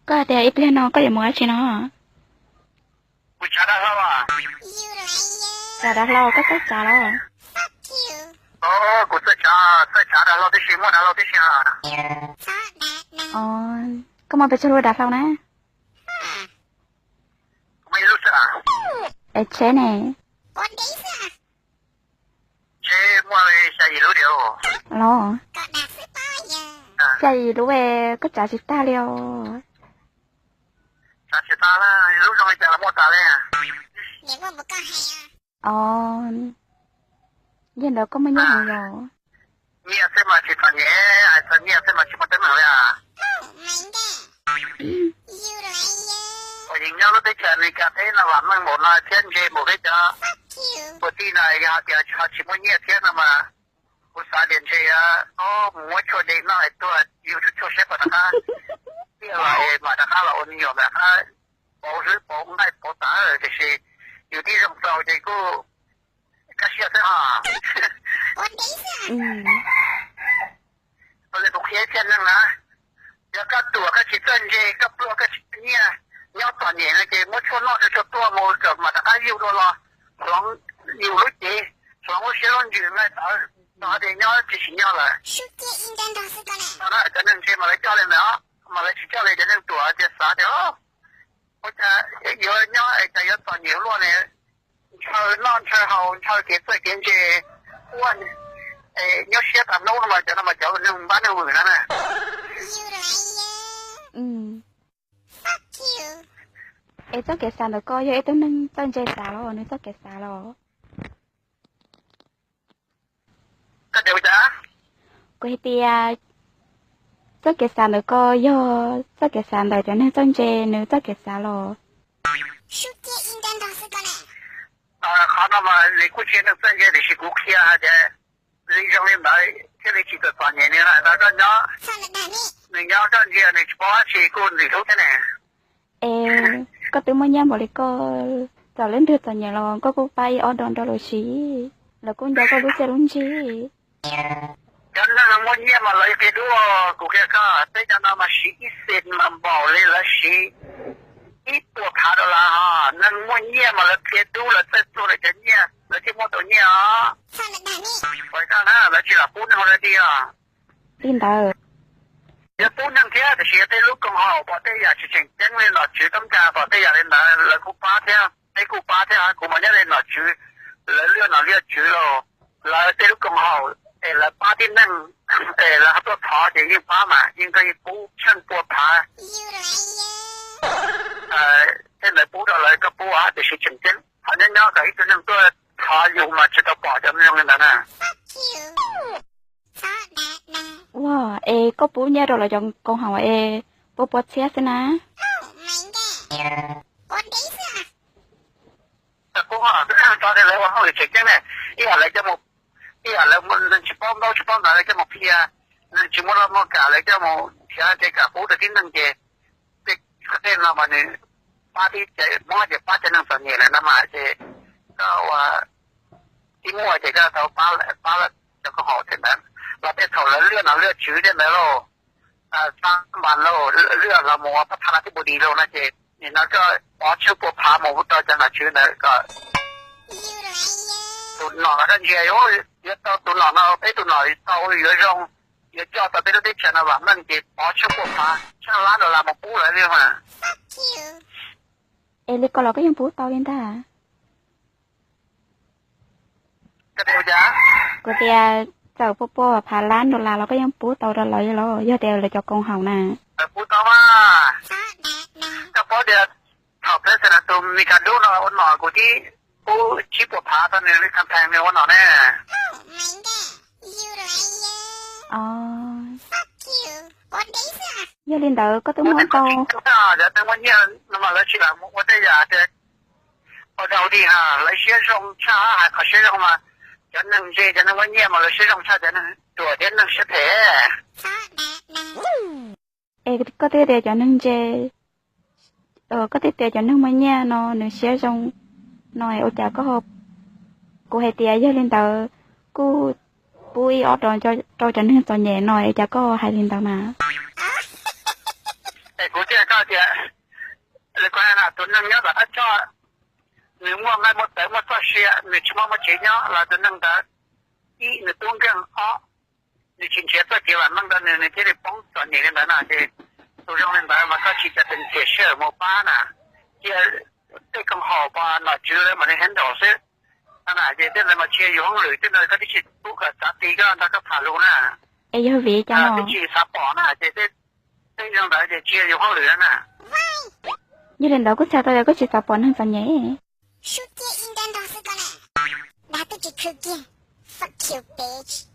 Koj hais tias ib pliag no koj yuav mus dab tsi no? Tsav dav hlau, koj txawj tsav los? Kuv txawj tsav, txawj tsav dav hlau tib si, muaj dav hlau tib si. Koj muaj pes tsawg lub dav hlau na? Es tsheb ne? Tsheb muaj li xya yim lub diam. Los, xya yim lub es koj tsav tsis tag li os. Tsav tsis tag, lub zoo li cas los muaj tas li. Os, yog ntawd koj muaj nyiaj heev yom? Nyiaj xwb mas tsis txom nyem, hais txog nyiaj xwb mas tsis muaj teeb meem li. Uas yeej nyob lub teb chaws Amelikas teb no vam meej npaum no thiab ntse npaum peb cov kwv tij no, yog hais tias ho tsis muaj nyiaj thiab no mas kuv xav tias ntshe mus muab tshuaj de noj es tuag yug tshuaj siab pam rov qab. Tiaj los es mam rov qab los ua me nyuam mam rov qab pauv hlwb pauv nqaij pauv tav, tiam sis yus tib zoo txaus ces kuj kaj siab xwb ho. Ua li kuv qhia ib txhia neeg na, yog koj tuam koj tsis txawj ntse, koj pluag koj tsis txawj nyiaj, nyob txom nyem no ces muab tshuaj noj rau tshuaj tuag mus kom mam rov qab yug dua los hloov yus lub cev, hloov lub siab lub ntsws nqaij tawv, txog tias nyob tsis sim nyog lawm. Cov neeg ntse mas lawv coj li ntawd, mas lawv tsis coj li cov neeg tuam tias xav tias ua cas yuav nyob es cas yuav txom nyem luaj ne, ntshaw noj ntshaw haus ntshaw kev txawj kev ntse, ua nyuaj siab tas hnub no mas cov no mas cov neeg npab neeg vwm no na. Es txoj kev xav ntawm koj yog ib tug neeg txawj ntse xav los nws txoj kev xav los? Kuv hais tias txoj kev xav ntawm koj yog txoj kev xav ntawm cov neeg txawj ntse nws txoj kev xav los? Qhov no mas nws kuj tsis yog neeg txawj ntse tiam sis kuv qhia hais tias li zoo li ntawd thiaj li tsis txom txom nyem nws na, koj nyob, nws nyob koj ntsia nws tsis paub dab tsi kuj ntxim hlub thiab ne. Es koj twb muaj nyiaj npaum li koj, txawm lub ntuj txom nyem los koj kuj pab ib ob dos nrog lawv siv, lawv kuj nco koj lub txiaj lub ntsig. Cov neeg muaj nyiaj mas lawv qia dub, kuv qhia koj, peb cov no mas siv ib xis mas npaum li lawv siv ib puas phav dollar ho. Neeg muaj nyiaj mas lawv qia dub, lawv txawj txuag lawv cov nyiaj, lawv thiaj muaj tau nyiaj os. Lawv tsis lam pub neeg ua li os. Li ntawd, yuav pub neeg thiab tiam sis yog tej lub koom haum pom tej yam tsis tseem ceeb li nom tswv toob kas pom tej yam li ntawd lawv kuj pab thiab, peb kuj pab thiab, kuv mas nyob li nom tswv, lawv liaj nom liaj tswv los lawv tej lub koom haum es lawv pab tib neeg es lawv tuaj thov ces yeej pab mas yeej koj yeej pub tsheej pua phav. Tej ntawd pub rau lawv koj pub tiam sis tseem ceeb qhov nyob nyob kom ib tug neeg tuaj thov yus mas tsis tau pom cov zoo li ntawd na. Ua, es koj pub nyiaj rau lawv cov koom haum es pua pua txhiab xwb na? Txog tias lawv ua hauj lwm tseem ceeb ne, ib yam lawv coj mus, ib yam lawv neeg tsis paub ntaub tsis paub ntawv lawv coj mus qhia, neeg tsis muaj laj muaj kam lawv coj mus nrhiav kev kam pub rau tib neeg ces tej no mas nws pab tib cov Hmoob ces pab cov neeg txom nyem lawm no mas ces koj ua tib muaj ces koj tau pab, pab cov koom haum tej ntawd. Los tej thaum lawv liaj nom liaj tswv tej ntawd lauj, xab npas lauj, liaj los mus ua pab phav no tib npu dis lauj no ces nim no koj pov tsheej pua phav mus rau cov nom tswv ntawd kom tus nom los koj ntsia yuav tau tus nom no, peb tus nom tau yuav zoo, yuav coj tau peb lub teb chaws no vam meej ces pov tsheej pua phav tsheej lab dollar mus pub lawv li mas. Es li ko los koj yeej pub tau li ntag. Kuv tias txawm pua pua phav lab dollar los koj yeej pub tau rau lawv los yog tias lawv cov koom haum na? Pub tau mas. Koj paub tias thaum peb xav tus Mis Kas Dub no ua nom kuv twb pub tsib puas phav rau nws li campaign nws ua nom ne. Yog li ntawd koj twb muab tau. Cov neeg muaj nyiaj no mas lawv tsis lam mus ua tej yam tias ua dog ua dig, lawv siab zoo tshaj, hais qhov siab zoo mas cov neeg ntse cov neeg muaj nyiaj mas lawv siab zoo tshaj cov neeg ruam thiab neeg siab phem. Es koj twb tias cov neeg ntse, koj twb tias cov neeg muaj nyiaj no nws siab zoo no es ua cas koj ho, kuv hais tias yog li ntawd kuj pub ib ob rau cov neeg txom nyem no es cas koj hais li ntawd mas? Kuv thiaj koj tias, li ko na, tus neeg nyob tom qab toj, nws muaj nqaij muaj tawv muaj txoj sia, nws tsis muaj muaj tsev nyob los tus neeg ntawd, ib, nws tub nkeeg, ob, nws tsis nrhiav txoj kev vam meej rau nws, nws thiaj li poob txom nyem li ntawd na. Ces tus zoo li ntawd mas koj tsis tau tus ntxias sij hawm mus pab na, cia tej koom haum pos nom tswv lawv mam li handle xwb. Ces tej ntawd mas tsis yog yus hauj lwm, tej ntawd koj twb tsis pub kom txav ti koj nrog koj tham lus na. Es yog vim cas no? Twb tsis xav pom na, ces tej zoo ntawd ces tsis yog yus hauj lwm na. Yog li ntawd kuj txhais tau tias koj tsis xav pom neeg txom nyem. Sub tiaj ib nrab nrog xwb koj na, dag twb tsis khwv kiag, fuck you bitch.